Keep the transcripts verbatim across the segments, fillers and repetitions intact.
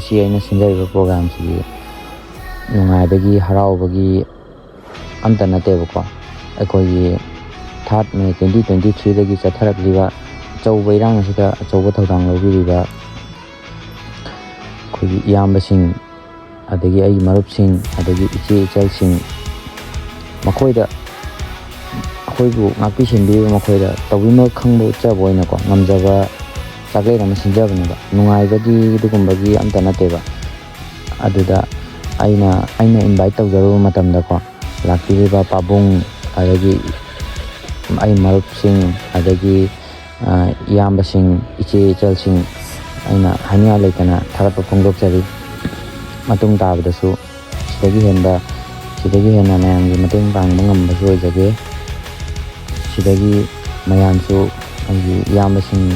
ꯁꯤ ꯑꯩꯅ ꯁꯤꯟꯖꯔꯤꯕ ꯄ꯭ꯔꯣꯒ꯭ꯔꯥꯝꯁꯤꯗꯤ ꯅꯨꯡꯉꯥꯏꯕꯒꯤ, ꯍꯔꯥꯎꯕꯒꯤ ꯑꯝꯇ ꯅꯠꯇꯦꯕꯀꯣ꯫ ꯑꯩꯈꯣꯏꯒꯤ third May twenty twenty-threeꯗꯒꯤ ꯆꯠꯊꯔꯛꯂꯤꯕ ꯑꯆꯧꯕ ꯏꯔꯥꯡ ꯑꯁꯤꯗ ꯑꯆꯧꯕ ꯊꯧꯗꯥꯡ ꯂꯧꯕꯤꯔꯤꯕ ꯑꯩꯈꯣꯏꯒꯤ ꯏꯌꯥꯝꯕꯁꯤꯡ, ꯑꯗꯒꯤ ꯑꯩꯒꯤ ꯃꯔꯨꯞꯁꯤꯡ, ꯑꯗꯒꯤ ꯏꯆꯦ ꯏꯆꯜꯁꯤꯡ, ꯃꯈꯣꯏꯗ, ꯑꯩꯈꯣꯏꯕꯨ ꯉꯥꯛꯄꯤ ꯁꯦꯟꯕꯤꯔꯤꯕ ꯃꯈꯣꯏꯗ ꯇꯧꯕꯤꯃꯜ ꯈꯪꯕ ꯎꯠꯆꯕ ꯑꯣꯏꯅꯀꯣ, ꯉꯝꯖꯕ ꯆꯥꯛꯂꯦꯟ ꯑꯃ ꯁꯤꯟꯖꯕꯅꯦꯕ꯫ ꯅꯨꯡꯉꯥꯏꯕꯒꯤ ꯑꯗꯨꯒꯨꯝꯕꯒꯤ ꯑꯝꯇ ꯅꯠꯇꯦꯕ꯫ ꯑꯗꯨꯗ ꯑꯩꯅ, ꯑꯩꯅ invite ꯇꯧꯖꯔꯨꯕ ꯃꯇꯝꯗꯀꯣ, ꯂꯥꯛꯄꯤꯔꯤꯕ ꯄꯥꯕꯨꯡ, ꯑꯗꯒꯤ ꯑꯩ ꯃꯔꯨꯞꯁꯤꯡ, ꯑꯗꯒꯤ, ꯑ, ꯏꯌꯥꯝꯕꯁꯤꯡ, ꯏꯆꯦ ꯏꯆꯜꯁꯤꯡ, ꯑꯩꯅ ꯍꯥꯏꯅꯤꯡꯉꯥꯏ ꯂꯩꯇꯅ ꯊꯥꯒꯠꯄ ꯐꯣꯡꯗꯣꯛꯆꯔꯤ꯫ ꯃꯇꯨꯡ ꯇꯥꯕꯗꯁꯨ ꯁꯤꯗꯒꯤ ꯍꯦꯟꯕ, ꯁꯤꯗꯒꯤ ꯍꯦꯟꯅ ꯃꯌꯥꯝꯒꯤ ꯃꯇꯦꯡ ꯄꯥꯡꯕ ꯉꯝꯕꯁꯨ ꯑꯣꯏꯖꯒꯦ꯫ ꯁꯤꯗꯒꯤ ꯃꯌꯥꯝꯁꯨ, ꯑꯩꯒꯤ ꯏꯌꯥꯝꯕꯁꯤꯡ,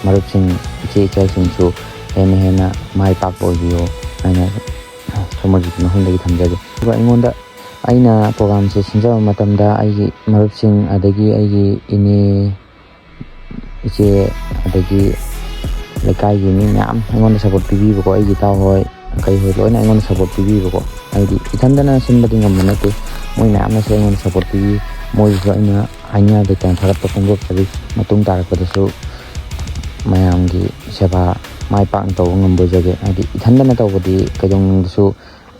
ꯃꯔꯨꯞꯁꯤꯡ, ꯏꯆꯦ ꯏꯆꯜꯁꯤꯡꯁꯨ ꯍꯦꯟꯅ ꯍꯦꯟꯅ ꯃꯥꯏ ꯄꯥꯛꯄ ꯑꯣꯏꯕꯤꯌꯨ ꯍꯥꯏꯅ ꯁꯣꯃꯣꯔꯖꯤꯠꯀꯤ ꯃꯐꯝꯗꯒꯤ ꯊꯝꯖꯒꯦ꯫ ꯑꯗꯨꯒ ꯑꯩꯉꯣꯟꯗ, ꯑꯩꯅ ꯄ꯭ꯔꯣꯒ꯭ꯔꯥꯝꯁꯦ ꯁꯤꯟꯖꯕ ꯃꯇꯝꯗ ꯑꯩꯒꯤ ꯃꯔꯨꯞꯁꯤꯡ, ꯑꯗꯒꯤ ꯑꯩꯒꯤ ꯏꯅꯦ, ꯏꯆꯦ, ꯑꯗꯒꯤ ꯂꯩꯀꯥꯏꯒꯤ ꯃꯤ ꯃꯌꯥꯝ ꯑꯩꯉꯣꯟꯗ support ꯄꯤꯕꯤꯕꯀꯣ, ꯑꯩꯒꯤ ꯏꯇꯥꯎ ꯍꯣꯏ, ꯀꯩ ꯍꯣꯏ, ꯂꯣꯏꯅ ꯑꯩꯉꯣꯟꯗ support ꯄꯤꯕꯤꯕꯀꯣ꯫ ꯍꯥꯏꯗꯤ ꯏꯊꯟꯗꯅ ꯁꯤꯟꯕꯗꯤ ꯉꯝꯕ ꯅꯠꯇꯦ, ꯃꯣꯏ ꯃꯌꯥꯝꯅꯁꯨ ꯑꯩꯉꯣꯟꯗ support ꯄꯤꯕꯤ꯫ ꯃꯣꯏꯁꯤꯁꯨ ꯑꯩꯅ ꯍꯥꯏꯅꯤꯡꯉꯥꯏ ꯂꯩꯇꯅ ꯊꯥꯒꯠꯄ ꯐꯣꯡꯗꯣꯛꯆꯔꯤ꯫ ꯃꯇꯨꯡ ꯇꯥꯔꯛꯄꯗꯁꯨ ꯃꯌꯥꯝꯒꯤ ꯁꯦꯕꯥ ꯃꯥꯏ ꯄꯥꯛꯅ ꯇꯧꯕ ꯉꯝꯕ ꯑꯣꯏꯖꯒꯦ꯫ ꯍꯥꯏꯗꯤ ꯏꯊꯟꯗꯅ ꯇꯧꯕꯗꯤ ꯀꯩꯗꯧꯅꯨꯡꯗꯁꯨ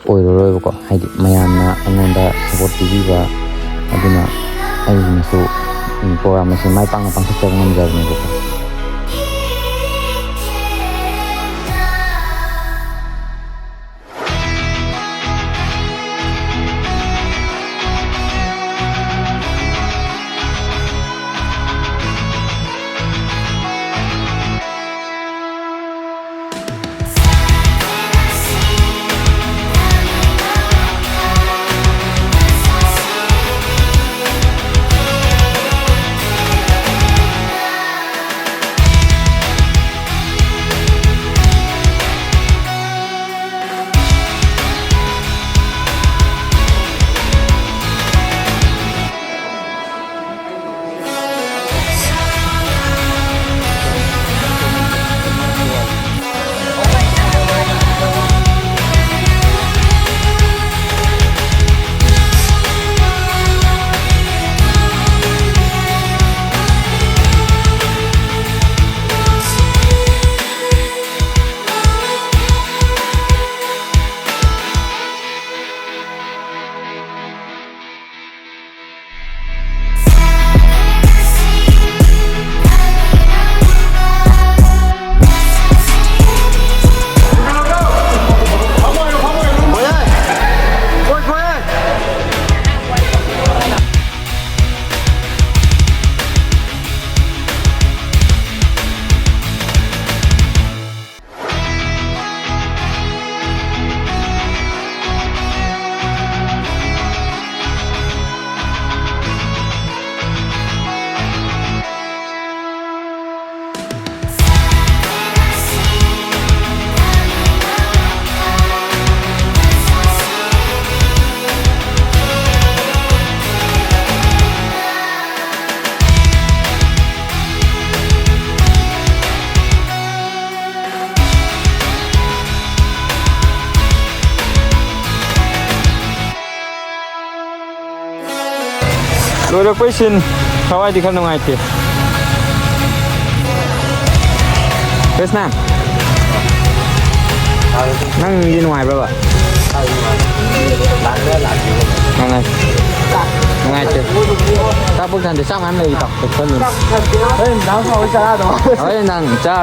ꯑꯣꯏꯔꯔꯣꯏꯕꯀꯣ꯫ ꯍꯥꯏꯗꯤ ꯃꯌꯥꯝꯅ ꯑꯩꯉꯣꯟꯗ support ꯄꯤꯕꯤꯕ ꯑꯗꯨꯅ ꯑꯩꯅꯁꯨ, ꯎꯝ, ꯄ꯭ꯔꯣꯒ꯭ꯔꯥꯝ ꯑꯁꯤ ꯃꯥꯏ ꯄꯥꯛꯅ ꯄꯥꯡꯊꯣꯛꯆꯕ ꯉꯝꯖꯕꯅꯦꯕꯀꯣ꯫ ꯂꯣꯏꯔꯛꯄꯩ ꯁꯤꯟ ꯊꯋꯥꯏꯗꯤ ꯈꯔ ꯅꯨꯡꯉꯥꯏꯇꯦ꯫ ꯀ꯭ꯔꯤꯁꯅ, ꯅꯪꯗꯤ ꯅꯨꯡꯉꯥꯏꯕ꯭ꯔꯕ? ꯅꯨꯡꯉꯥꯏ꯫ ꯅꯨꯡꯉꯥꯏꯇꯦ꯫ ꯆꯥꯛ ꯄꯨꯛ ꯊꯟꯗꯦ, ꯆꯥꯛ ꯃꯌꯥꯝ ꯂꯩꯔꯤ ꯇꯥꯎ꯫ ꯍꯣꯏ, ꯅꯨꯡꯗꯥꯡ ꯐꯥꯎꯕ ꯆꯔꯥꯗꯣ꯫ ꯍꯣꯏ, ꯅꯨꯡꯗꯥꯡ ꯆꯥ